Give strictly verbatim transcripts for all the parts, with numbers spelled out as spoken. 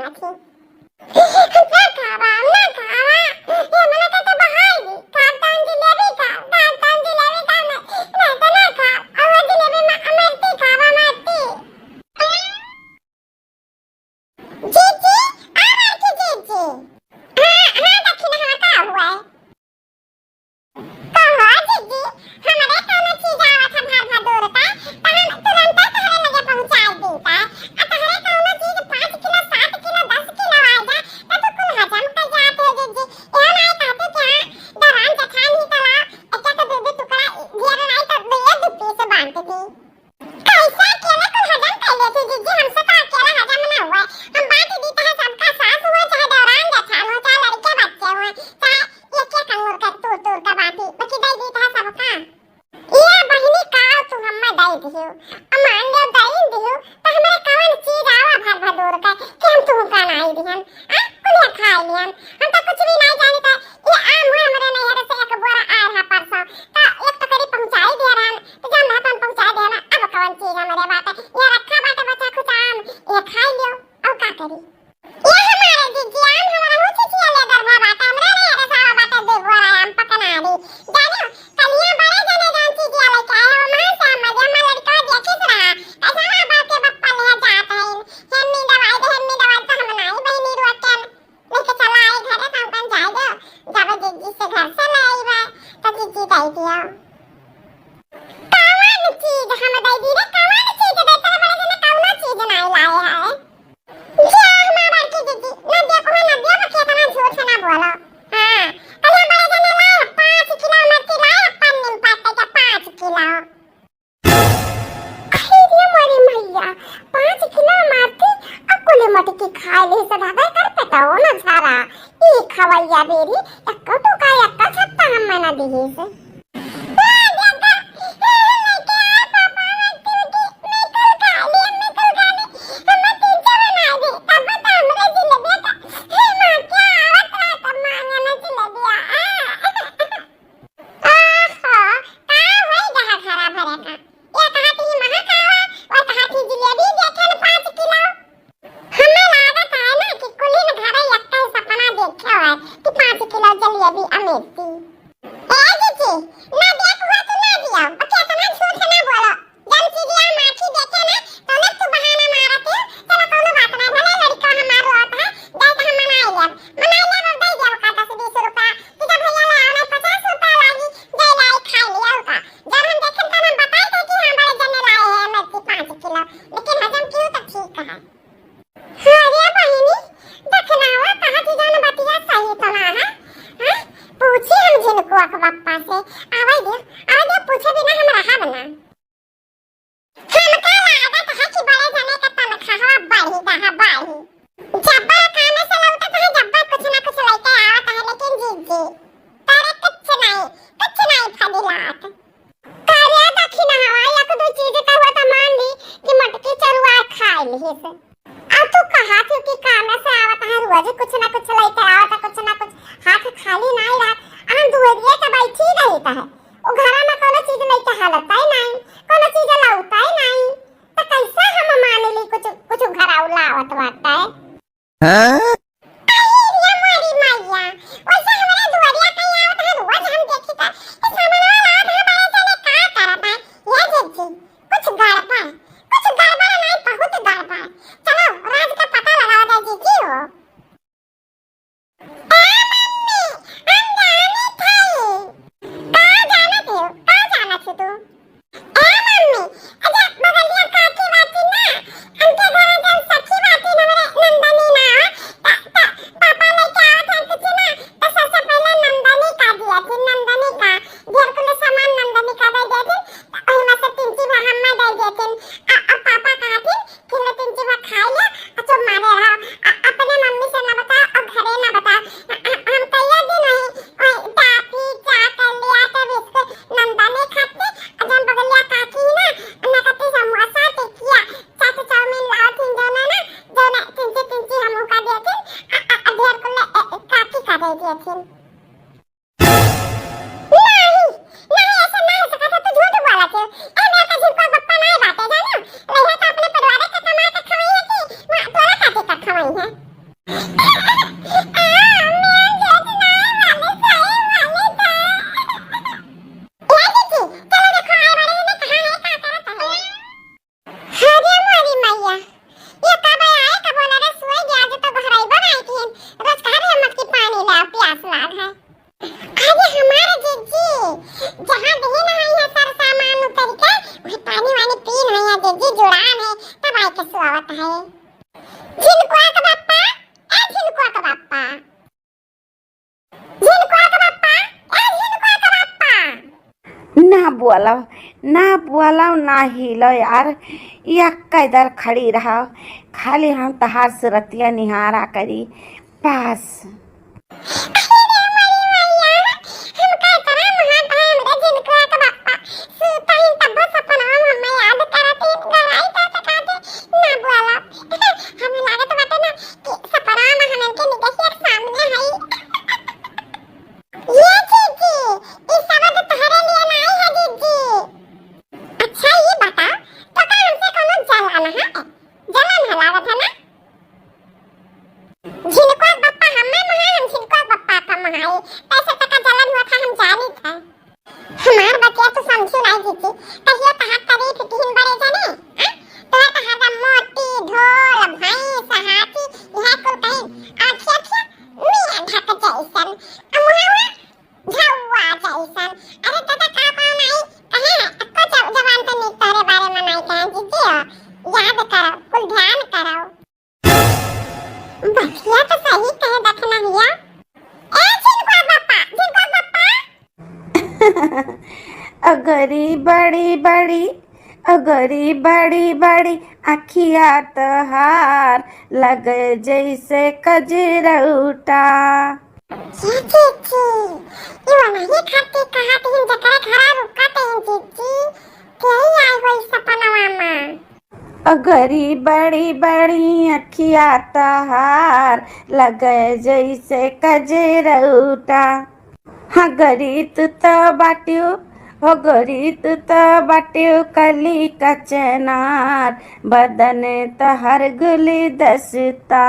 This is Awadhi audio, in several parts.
खावा, ना खावा, ये मना के तो बहाई दी। खाब तौन जिलेबी खाब, खाब तौन जिलेबी खाब, ना, ना तो ना खाब। और वो जिलेबी में अमरती खावा, अमरती। जीजी, आ बड़की जीजी। हाँ, हाँ, दखिनहा का हुआ है? कहो जीजी, हमरे कौनो चीज आवत है भर भर दूर का, त हम तुरंते तोहरे लगे पहुँचाई दीता। आ तोहरे कौनो चीज पाँच किलो, सात किलो, दस किलो आ जा, त तू कुल हजम कर जात हो जीजी। एहो नाई कहते कि हाँ, दौरान जेठान ही तला, एक एक दू दू टुकड़ा, ढेर नाई तो दुइये दू पीस बांट दी। कैसे अकेले कुल हजम कर लेती जीजी? हमसे तो अकेला हजम ना हुआ। हम बांट दीता है सबका, सास हुआ चाहे दौरान जेठान हो, चाहे लड़के बच्चे हुए, चाहे एक एक अंगूर का तोड़ तोड़ का बांटी, बाकी दे दीता है सबका। ये बहिनी का तू हम्मा दे दियो, अब मान लो दे दियो, तो हमारे कौन चीज आवा भर भर दूर का कि हम तू का नाई दिहन, आ? कुलिया खाए लिहन, हम तो कुछ भी नहीं जानी था। ये आम हुआ हमारे नैहर से एक बोरा आए रहा परसों, तो एक टकरी पहुँचाई दिया रहन, तो जौन रहता हम पहुँचा देना, अब कौन चीज हमरे बाटे, ये रखा बाटे बचा कुछ आम, ये खाई लियो, और का करी? ये हमारे जीजी आम हमारा मुँह चिचिया ले दरभा बाटे, हमरा रे रे सावा बाटे दे बोरा आम पकना दी। जानियो, कलिया बड़े जने जौन चीजिया लेके आए, वो माँ से हम मजे में लड़का देखिस रहा, ऐसा ना बाटे बप्पा ले जात है, हेम्मी दवाई दे, हेम्मी दवाई तो हम नाई बहिनी रोटन, लेके चला आई घरे, तो हम कन जाए दो, जब जीजी से घर से ले आई बा, तो जीजी दे दियो। कौन चीज हम दे दी रे, कौन चीज दे, तेरे बड़े जने कौनो चीज नाई लाए है। जा हमार बड़की दीदी, नदिया को नदिया में खेतना झूठ से ना बोलो। हाँ, कल हम बड़े जने लाए पाँच किलो मरती लाए, अपन नीम पाते का पाँच किलो। अरे रे मोरी मैया, पाँच किलो मरती, अकुले मटकी खाए ले से दादा कर पेटाओ ना झारा। ई खवैया बेरी, एक्को टुका, एक्को छत्ता हम ना दिए से। हमें लागत है ना कि कुलीन घरे यक्का सपना देखे हुआ कि पाँच किलो जलेबी अमेरती। ए जीजी, ना देख हुआ तो ना दिया, अब केतना झूठ ना बोलो। जब चीजिया माखी देखे ना, तो अलग तू बहाना मारत है। चलो कौनो बात ना, भले लड़का हमार रोत है, दे तो हम मनाई लेब, मनाई लेब और दे देब का दस बीस रुपया। तू जब भैया ले आओ ना, पचास रुपया लागी, दे लाई खाई लिया का। जब हम देखें तब हम बताई दे कि हाँ बड़े जने लाए हैं अमेरती पाँच किलो, लेकिन हजम क्यों तो ठीक है। हाँ रे बहिनी, दखिनहा कहा थी जौन बतिया सही तो ना है, हैं? पूछी हम झिनकुआ के बप्पा से, आवे दे, आवे दे, पूछे बिना हम रहब ना। हमका लागत है कि बड़े जने का तनख्वाह बढ़ी गा है, बढ़ी। जब्बर काम से लौटत है, जब्बर कुछ ना कुछ लेके आवत है, लेकिन जीजी, तारे कुछ नहीं, कुछ नहीं फदिलात। करे दखिनहा, एक दो चीज का हुआ तो मान ली कि मटकी चरुआ खा लिहिस। अब तू कहा थी कि काम से आवत है, रोज कुछ ना कुछ लेके आवत है, कुछ ना कुछ, हाथ खाली नहीं रहत। हम दुआरिये के बैठी रही है, वो घरा में कोनो चीज लेके हालत है नहीं, कोनो चीज लावत है नहीं, तो कैसे हम मान ली कुछ, कुछ घरा लावत बाटे? हाँ? अरे रे मोरी मैया, वैसे हमरा दुआरिया कहीं आवत है, रोज हम देखी त, ए सामनवा आवत है, बड़े जने का करत है? ये जीजी, कुछ गड़बड़, कुछ गड़बड़ नहीं, बहुत गड़बड़। चलो, राज का पता लगावा जाए जीजी हो। ए मम्मी, हम जानी थी। का जानत हो? का जानत हो तू? ए मम्मी, अच्छा बगलिया काकी बाटी ना, हमके घरे जौन सखी बाटी ना, हमरे नंदनी ना, त, त, पापा लेके आवत हैं कुछ ना, त सबसे पहले नंदनी का दिया थी, नंदनी का, ढेर कुल सामान नंदनी का दे दिया थी, त ओही में से पिंकी भा हम्मा दे दिया थी, आ, आ पापा कहा थी, फिर तीन चीज खा ले, आ चुप मारे रहो। आ, अपने मम्मी से ना बताओ और घरे ना बताओ। आ, आ, हम कहिया दिन वही, वही टाफी, चाकलेट, बिस्कुट, नंदनी खाते, आ जौन बगलिया काकी ना, ना कती समोसा, टिकिया, चाट, चाउमीन लावत हिन जौन ना, जौन तिनची, तिनची हम उका देथिन, आ, आ, आ ढेर कुल, ए, ए, काकी का दे देथिन। नहीं, नहीं, ऐसा ना हो सकत है, तू झूठ बोलत है। ए, मेरे का झूठ का गप्पा नहीं बाटे, जानो? लइहा तो अपने परिवार के कमा के खवाई है कि वहाँ तोरा खातिर का खवाई है? बोलव, ना बोलव, ना हिलो यार, यक्का इधर खड़ी रहो, खाली हम तहार सुरतिया निहारा करी। बस। अरे रे हमारी मैया, हमका इतना महान है हमरे झिनकुआ के बप्पा। सूता ही तब सपना में हमें याद करत ही घर आई तो कहते ना बोला। हमें लागत बाटे ना कि सपना में हम इनके निगहिया के सामने हई। ये जीजी, ई शब्द तोहरे लिए नाई है जीजी। अच्छा ये बता, तो का हमसे कोनो जलन है? जलन है लागत है ना? झिनकुआ बप्पा हमें महा, हम झिनकुआ बप्पा का महाई। पैसे तक का जलन हुआ था हम जानी था। हमार बतिया तो समझू नाई जीजी, कहियो तहार तारीफ किहिन बड़े जने, हाँ? तोहर तहार मोटी, ढोल, भैंस, हाथी, यह कुल कहीं। आँखिया, आँखिया, मियाँ ढक जैसन। आ मुहावा, झौआ जैसन। अरे दादा, का, का नाई कहे, एको ज-, जबान पे नीक तोहरे बारे में नाई कहे, जीजी हो। याद करो, कुल ध्यान करो। बतिया तो सही कहे दखना हिया। ए झिनकुआ बप्पा, झिनकुआ बप्पा। अगरी बड़ी बड़ी, अगरी बड़ी बड़ी, अखिया तोहार लगे जैसे कजरौटा। ये चीची, ये वाला ये खाते कहा थे हम जकरा घरा रुका थे हम चीची, के ही आए होई सपनवा में। अगरी बड़ी बड़ी अखिया तहार लगे जैसे कजरौटा। हाँ गरी तू तो बाटियो, हो गरी तू तो बाटियो कली कचनार, बदन तोहर गुलदस्ता।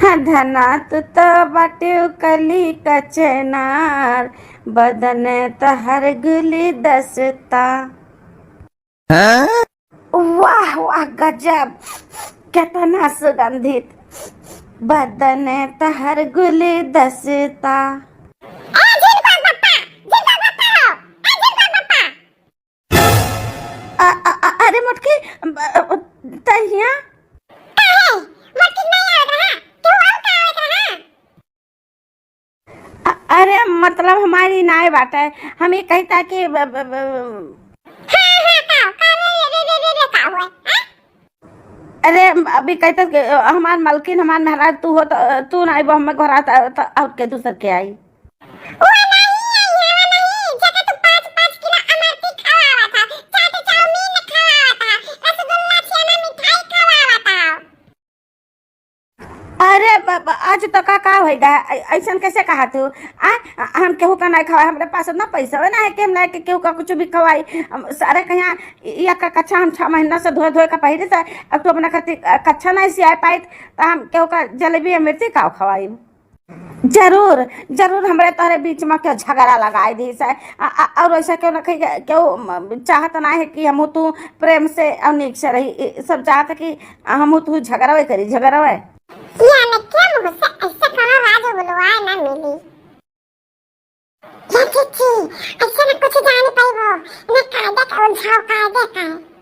हाँ धना तू तो बाटियो कली कचनार, बदन तोहर गुलदस्ता। हाँ? वाह, वाह, गजब, केतना सुगंधित, बदन तोहर गुलदस्ता। ए, झिनकुआ बप्पा, झिनकुआ बप्पा हो, ए, झिनकुआ बप्पा। अ, अ, अ, अरे मोटकी, ब-, अ, तहिया? काहे? मोटकी नहीं आवत रहा? तू और का आवत रहा? अ-, अरे, मतलब, हमारी नाय बाटे। हम ये कहिता कि ब-, ब-, ब-, हाँ, हाँ, का, का, रे, रे, रे, रे, रे, का हुआ, हाँ? अरे, अभी कहिता कि, अ, हमार मलकिन, हमार मेहराज, तू हो त, अ, तू ना आइबो, हमें घरा त, त, और के दूसर के आई? वो नहीं आई है, वो नहीं, जेके तू पाँच पाँच किलो अमरती खवावा था, चाट चाउमीन खवावा था, रसगुल्ला छेना मिठाई खवावा था। अरे ब-, ब-, आज तो का, का होई गा? ऐ-, ऐसन कैसे कहा तू? आ, हम केहू का नहीं खवाए, हमरे पास उतना पैसा ना है कि हम लाए के केहू का कुछ भी खवाई। हम सारे कहिया, या का कच्छा हम छह महीना से धोए, धोए का पहिरे से, अब तू अपना खातिर, अ, कच्छा नहीं सियाए पाइत, तो हम केहू का जलेबी या मिर्ची का खवाई? जरूर, जरूर हमरे तोहरे बीच में क्यों झगड़ा लगाए दी से। आ, आ, और ऐसा क्यों ना कही, क्यों, म, चाहत ना है कि हम तू प्रेम से और नीक से रही। ई सब चाहत कि हम तू झगड़वे करी, झगड़वे। या में के मुँह से ऐसे कोनो राज बुलवाए ना मिली। ये चिच्ची, ऐसे ना कुछ जान पाइबो, ने कायदे का उलझाओ, कायदे का।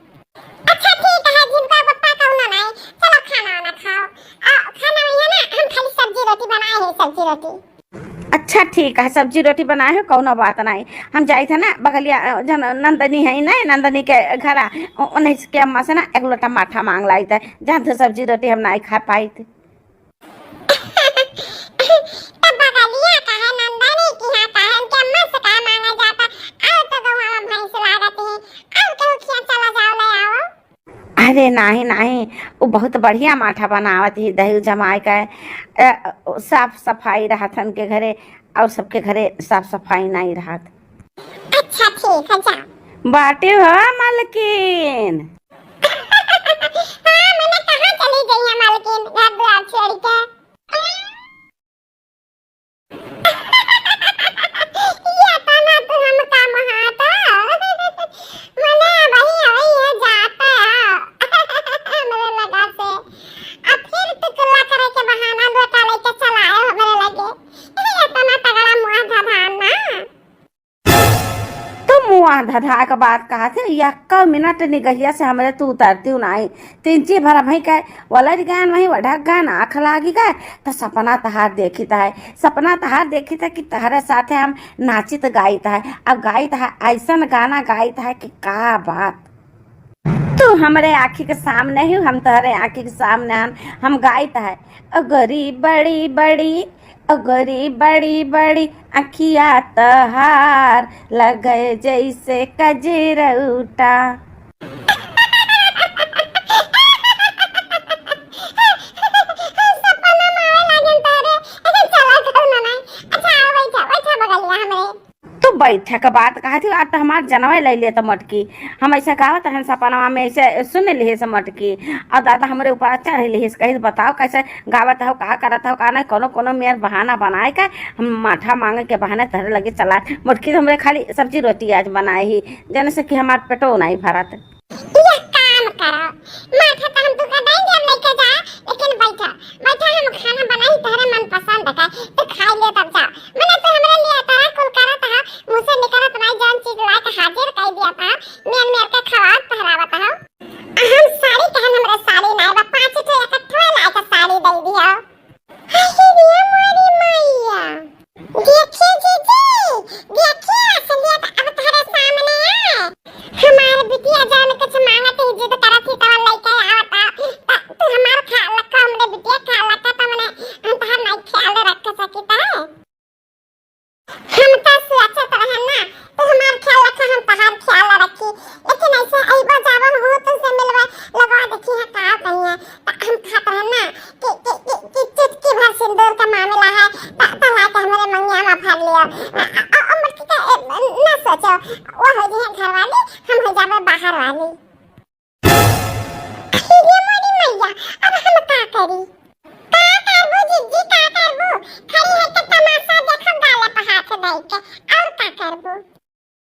अच्छा ठीक है, झिनकुआ बप्पा कौनो नहीं, चलो खाना वाना खाओ। आ, खाना में है ना, हम खाली सब्जी रोटी बनाए हैं, सब्जी रोटी। अच्छा ठीक है, सब्जी रोटी बनाए हो, कौनो बात नहीं। हम जाइत है ना बगलिया, अ, जन नंदनी है ना, नंदनी के घरा, उ-, उन्हीं के अम्मा से ना एक लोटा माठा मांग लाइत है, जान तो सब्जी रोटी हम नहीं खा पाइत। तो बगलिया का है नंदनी की यहाँ का है, उनके अम्मा से का मांगा जाता? आओ तो गौवा में भैंस लागत है, आओ केहू खिया चला जाओ, ले आओ। अरे नाही, नाही, वो बहुत बढ़िया माठा बनावत ही, दही जमाए का, अ, साफ सफाई रहत हन के घरे, और सबके घरे साफ सफाई नहीं रहत। अच्छा, ठीक है, जा। बाटे हो मलकिन। हाँ, मने कहाँ चली गई है मलकिन, घर द्वार छोड़ के? ये तना तो हम काम हाथ। मने वही, वही है जाता है। मेरे लगा से। अब फिर तू कुल्ला करे के बहाना लोटा लेके चला आए हो मेरे लगे। ये तना तगड़ा मुआ था धान ना। तो मुआ आ धधा के बात कहत है, यक्का मिनट निगहिया से हमरे तू उतरतिउ नाहीं। तीन ची भर भई के वलर गयन वहीं वढक गयन, आँख लागि गए, त सपना तहार देखित है, सपना तहार देखित है कि तहरे साथे हम नाचित गाइत है। अब गाइत है, अइसन गाना गाइत है कि का बात। तू हमरे आँखी के सामने ही, हम तहरे आँखी के सामने हन, हम गाइत है। ओ गोरी बड़ी बड़ी, ओ गोरी बड़ी बड़ी, अँखिया तहार लगे जइसे कजरौटा। सपना में आवे लागेन तोहरे, चला घर में नहीं। अच्छा, आओ, बैठा, बैठा बगलिया हमरे। तू बैठे के बात कहत ही, आज तो हमार जनवे ले ले तो मटकी। हम ऐसे गावत रहन सपनवा में, ऐसे सुन लिहे से मटकी। और दादा हमरे ऊपर चढ़ लिहे से, कहिस, "बताओ कैसे गावत हो, का करत हो, का नहीं।" कोनो कोनो मेर बहाना बनाए के हम माठा माँगे के बहाने तहरे लगे चला। मटकी तो हमरे खाली सब्जी रोटी आज बनाए ही, जने से कि हमार पेटो नहीं भरत। यह काम करो, माठा तो हम तुका देंगे, हम लेके जा, लेकिन बैठा, बैठा, हम खाना बनाई तहरे मनपसंद का, तू खाई ले तब जा। मने तो हमरे लिए तोरा कुल करत ह, मुँह से निकलत नाई, जौन चीज लाइके हाजिर कई दिया था, मेर मेर के खवात पहरावत ह। हम साड़ी कहन हमरे साड़ी नाई बा, पाँच ठो इकट्ठा लाइके साड़ी दे दिया। हाय रे मोरी मैया। देखी जीजी, देखी असलियत अब तोहरे सामने है। हमार बिटिया जौन कुछ मांगत ही, जिद करत ही, तवन लइके आवत ह। त तू हमार ख्याल रखो, हमरे बिटिया ख्याल रखो, त मने हम तोहार नहीं ख्याल रख सकित है। हम त सोचत रहन ना, तू हमार ख्याल रखो, हम तोहार ख्याल रखी। लेकिन ऐसे अइबा जावन हो, तुमसे मिलवा, लगवा देखी है का कहिए। त हम कहत रहन ना कि, कि, कि, कि चुटकी भर सिंदूर का मामला है, त, त लाके हमरे मंगिया में भर लियो। अ, अ, अ, मटकी का, ए, ना सोचो, वो हो जी है घर वाली, हम हो जाबे बाहर वाली।